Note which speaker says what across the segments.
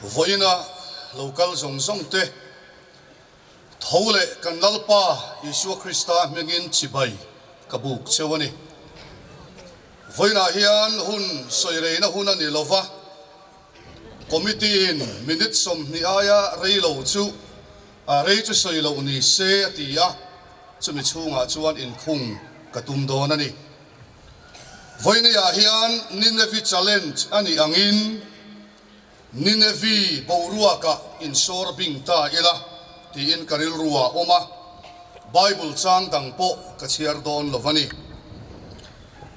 Speaker 1: Vawiina lo kal zawng zawng te tho leh kan Lalpa Isua Krista hmingin chibai ka buk cheu a ni. Vawiinah hian hun sawi reina hun a ni lova, Committee in minute 20 aia rei lo chu rei chu sawi loh ni se a ti a, chumi chhungah chuan inkhung ka tum dawn a ni. Vawinia hian Ninevi Challenge a nih angin Ninevi boruakah insawr bing ta ila tiin ka rilru ah awm a, Bible chang dang pawh ka chhiar dawn lo a ni.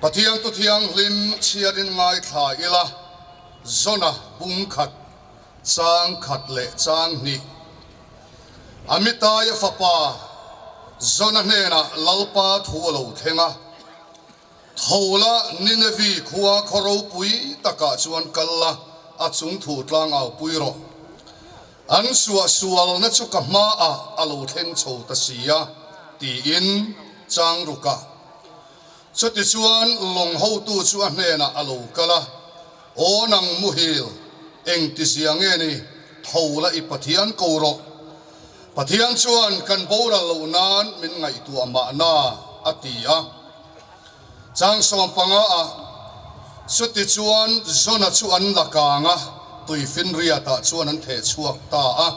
Speaker 1: Pathian tu thianghlim chhiarin ngaithla ila, Zona bung khat, chang khat leh chang hnih. Amitaia fapa Zona hnenah Lalpa thu a lo thleng a, Tho la, Ninevi khua khaw ropui takah chuan kal la, a chung thu tlangau pui rawh. An suahsualna chu ka hmaah a lo thleng chho ta si a, tiin chang ruk a. Chutichuan lawng hotu chu a hnenah a lo kal a, Aw nang muhil, engti zia nge ni, tho la i Pathian ko rawh. Pathian chuan kan boral loh nan min ngaihtuah mahna, a ti a. Chang 15 ah, Chutichuan Jona chu an la kang a, tuifinriatah chuan an theh chhuak ta a.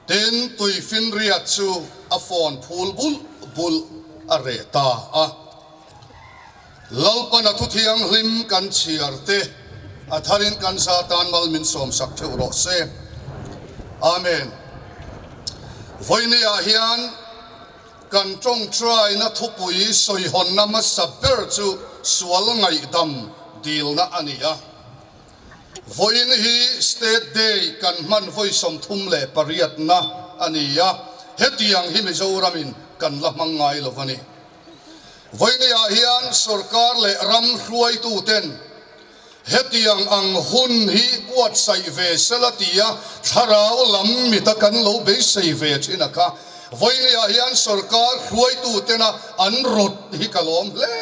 Speaker 1: Tin, tuifinriat chu a fawn phul bulh bulh a reh ta a. Lalpana thu thianghlim kan chhiar te a tharin kan za tan mal min sawmsak theuh rawh se. Amen. Vawinia hian kan tawngtaina thupui sawihawnna hmasa ber chu sual ngaihdam dilna a ni a. Vawiin hi State Day kan hman vawi 38na a ni a, hetiang hi Mizoramin kan la hmang ngai lo a ni. Vawinia hian sorkar leh ram hruaituten hetiang ang hun hi buatsaih ve sela tia thlarau lam mita kan lo beisei ve thin a kha. Vawinia hian sorkar hruaitutena an rawt hi ka lawm hle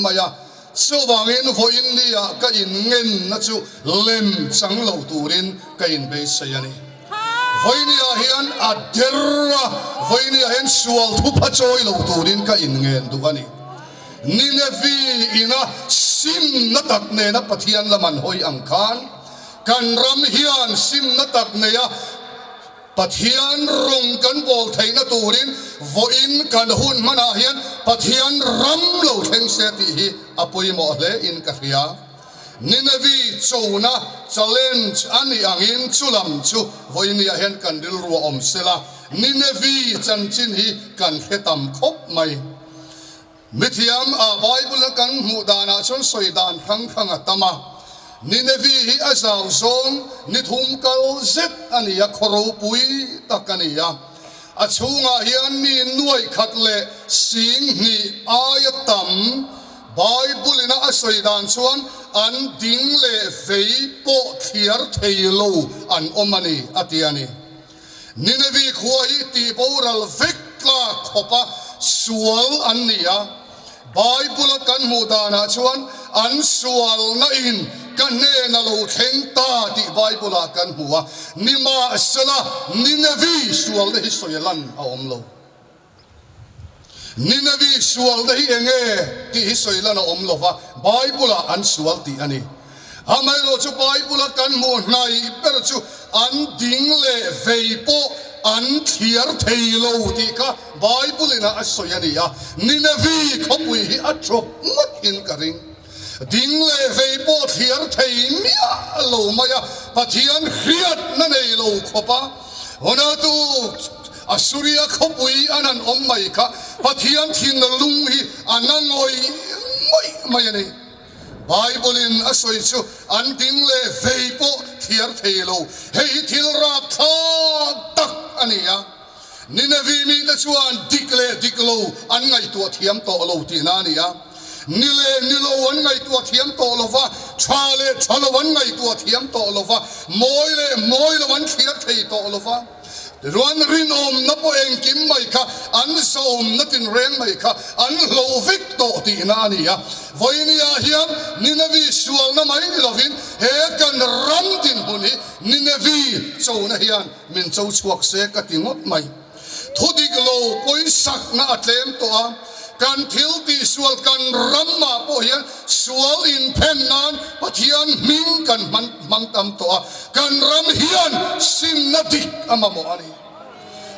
Speaker 1: mai a. Chuvangin vawiin nia ka inngenna chu lem chang lo turin ka inbeisei a ni. Vawinia hian a der a, vawinia hian sual thupha chawi lo turin ka inngen duh a ni. Ninevi ina simna tak nena Pathian lam an hawi ang khan, kan ram hian simna tak neia Pathian rawng kan bawl theihna turin vawiin kan hun hmanah hian Pathian ram lo thleng se tih hi a pawimawh hle in ka hria. Ninevi chona, challenge, a nih angin chu lam chu vawinia hian kan rilru a awm sela, Ninevi chanchin hi kan hre tam khawp mai. Mithiam a Bible a kan hmuh danah chuan sawi dan hrang hrang a tam a. Ninevi hi a zau zawng ni thum kal zet a ni a, khaw ropui tak a ni a. A chhungah hian mi nuaih khat leh sing hnih aia tam Bible-ina a sawi dan chuan an ding leh vei pawh thliar thei lo an awm a ni, a ti a ni. Ninevi khua hi tihboral vek tlak khawpa sual an ni a. Bible-a kan hmuh danah chuan an sualna in ka hnena lo thleng ta tih Bible-ah kan hmu a. Nimahsela, Ninevi sualna hi sawi lan a awm lo. Ninevi sualna hi eng nge tih hi sawi lan a awm lo va, Bible-ah an sual tih a ni. Amaherawh chu Bible-a kan hmuh hnaih ber chu an ding leh vei pawh an thliar thei lo tih kha Bible-in a sawi a ni a. Ninevi khawpui hi a chawp ngawt in ka ring. Ding leh vei pawh thliar thei miah lo mai a, Pathian hriatna nei lo khawp a, Honatu Assuria khawpui an han awm mai kha Pathian thinna lung hi a na ngawih ngawih mai a ni. Bible-in a sawi chu an ding leh vei pawh thliar thei lo, hei hi thil rapthlak tak a ni a. Ninevi mite chuan dik leh dik lo an ngaihtuah thiam tawh lo tihna a ni a. Ni leh ni lo an ngaihtuah thiam tawh lo va, tha leh tha lo an ngaihtuah thiam tawh lo va, mawi leh mawi lo an thliar thei tawh lo va. Tichuan rinawmna pawh engkim mai kha an zawmna tinreng mai kha an hloh vek tawh tihna a ni a. Vawinia hian Ninevi sualna mai ni lovin he kan ram dinhmun hi Ninevi chona hian min cho chhuak se ka ti ngawt mai. Thu dik lo pawisakna a tlem tawh a, kan thil tihsual kan ramah pawh hian sual inphen nan Pathian hming kan hman hmang tam tawh a, kan ram hian simna dik a mamawh a ni.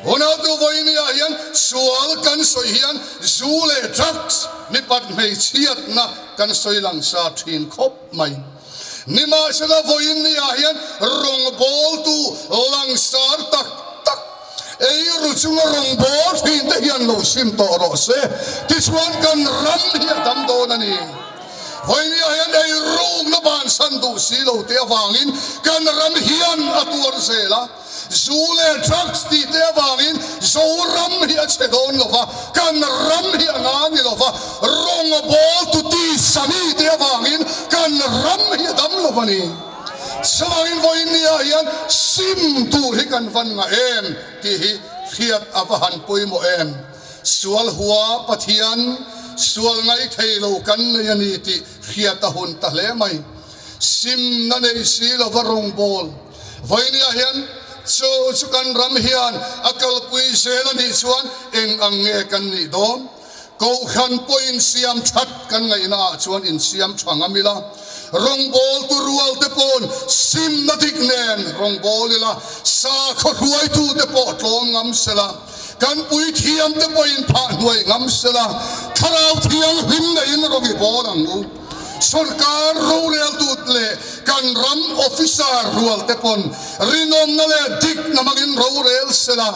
Speaker 1: Unautu vawinia hian sual kan sawi hian zu leh drugs mipat hmeichhiatna kan sawi langsar thin khawp mai. Nimahsela vawiinniah hian rawngbawltu langsar tak tak eiru chunga rawngbâwl thinte hian lo sim tawh rawh se. Tichuan kan ram hi a dam dawn a ni. Vawiinniah hian eirukna bansan duh si lo te avangin kan ram hian a tuar zel a. Zu leh drugs tih te avangin Zoram hi a chhe dawn lo va, kan ram hi a nga ni lo va, rawng a bawl tu ti sami te avangin kan ram hi a dam lo va ni. Chuvangin vawiinniah hian sim tur hi kan van ngah em tih hi hriat a va han pawimawh em. Sual hua Pathian sual ngaih thei lo kan nei a ni tih hriat a hun ta hle mai. Simna nei si lova rawngbawl vawinia hian chu chu kan ram hian a kalpui zel a nih chuan eng ang nge kan nih dawn? Kohhran pawh insiam that kan ngaihna ah chuan insiam tha ngam ila, rawngbawltu rual te pawn simna dik nen rawngbâwl ila, sakhaw hruaitu te pawh tlawm ngam sela, kan puithiam te pawh inphah hnuai ngam sela, thlarau thianghlim neiin rawng i bawl ang u. Sorkar roreltu leh kan ram officer rual te pawn rinawmna leh dikna hmangin rorel sela,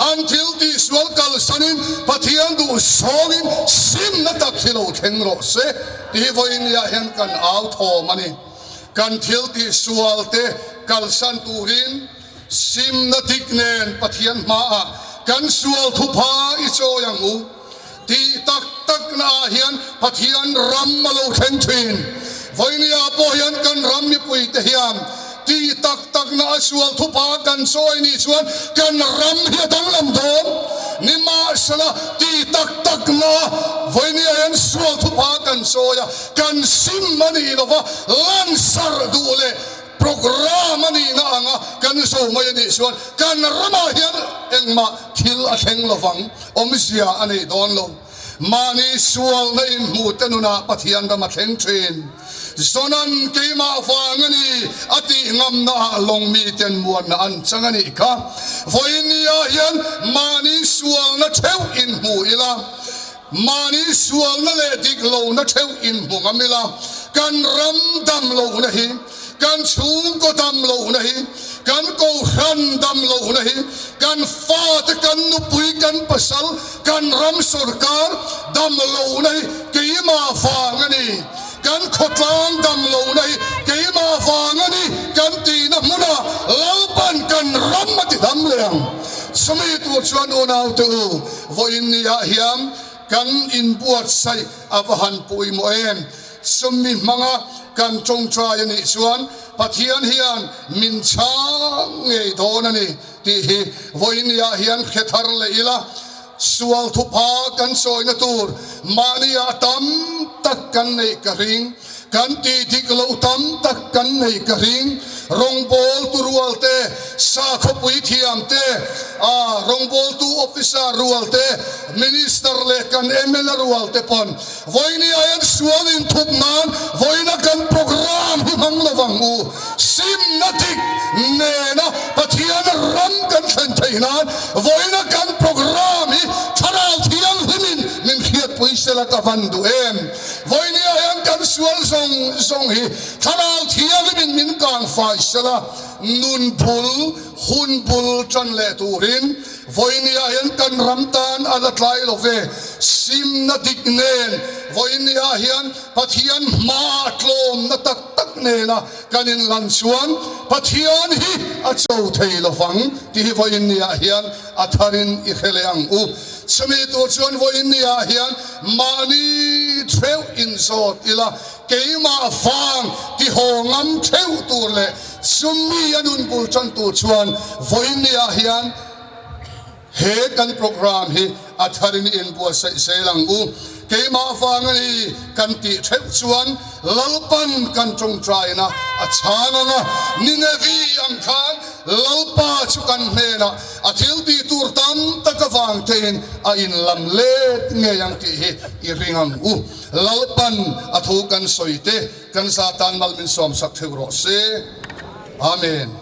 Speaker 1: an thil tihsual kalsanin Pathian duh zawngin simna tak hi lo thleng rawh se tih hi vawiinniah hian kan au thawm a ni. Kan thil tihsual te kalsan turin simna dik nen Pathian hmaah kan sual thupha i chawi ang u. Tih tak takna ah hian Pathian ram a lo thleng thin. Vawinia pawh hian kan ram mipui te hian tih tak takna a sual thupa kan sawi nih chuan kan ram hi a danglam dawn. Nimahsela tih tak takna vawinia hian sual thupa kan sawi a, kan sim a nih lova lansarh duh leh Programme a nihna anga kan zo mai a nih chuan kan ramah hian engmah thil a thleng lovang, awmzia a nei dawn lo. Mahni sualna inhmuhte nunah Pathian ram a thleng thin. Zonan keimah vang a ni a tih ngamnaah lawng miten muanna an chang a nih kha. Vawinia hian mahni sualna theuh inhmu ila, Mahni sualna leh dik lohna theuh inhmu ngam ila, kan ram dam lohna hi, kan chhungkaw dam lohna hi, kan kohhran dam lohna hi, kan fate, kan nupui, kan pasal, kan ram sorkar dam lohna hi keimah vang a ni, kan khawtlang dam lohna hi keimah vang a ni kan tihna hmunah Lalpan kan ram a ti dam leh ang. Chumi tur chuan unaute u, Vawiin niah hian kan inbuatsaih a va han pawimawh em? Chumi hmanga kan tawngtai a nih chuan Pathian hian min chhang ngei dawn a ni tih hi vawiin niah hian hre thar leh ila, sual thupha kan sawina tur mahniah tam tak kan neih ka ring. Kan tih dik loh tam tak kan nei ka ring. Rawngbawltu rual te, sakhawpui thiam te, a rawngbawltu officer rual te, minister leh kan mla rual te pawn vawiini ah hian sual inthup nan vawiina kan programme hi hmang lo vang u. Simna dik nena Pathian ram kan thlen theih nan vawiina kan programme hi thlarau thianghlimin min hriatpui sela ka van duh em. Vawinia hian kan sual zawng zawng hi Thlarau Thianghlimin min kang fai sela, nun bul, hun bul tan leh turin vawinia hian kan ram tan a la tlai lo ve. Simna dik nen vawinia hian Pathian hmaah tlawmna tak tak nena kan inlan chuan Pathian hi a cho thei lo vang tih hi vawinia hian a tharin i hre leh ang u. Chumi tur chuan vawiinniah hian mahni theuh inzawt ila, keimah vang tihaw ngam theuh tur leh chumi a nun bul tan tur chuan vawiinniah hian. He kan programme hi a tharin i inbuatsaih zel ang u. Keimah vang a ni kan tih theuh chuan Lalpan kan tawngtaina a chhang ang a, Ninevi ang khan Lalpa chu kan hnenah a thil tih tur tam tak avang tein a inlam let ngei ang tih hi i ring ang u. Lalpan a thu kan sawi te kan za tan mal min sawmsak theuh rawh se. Amen.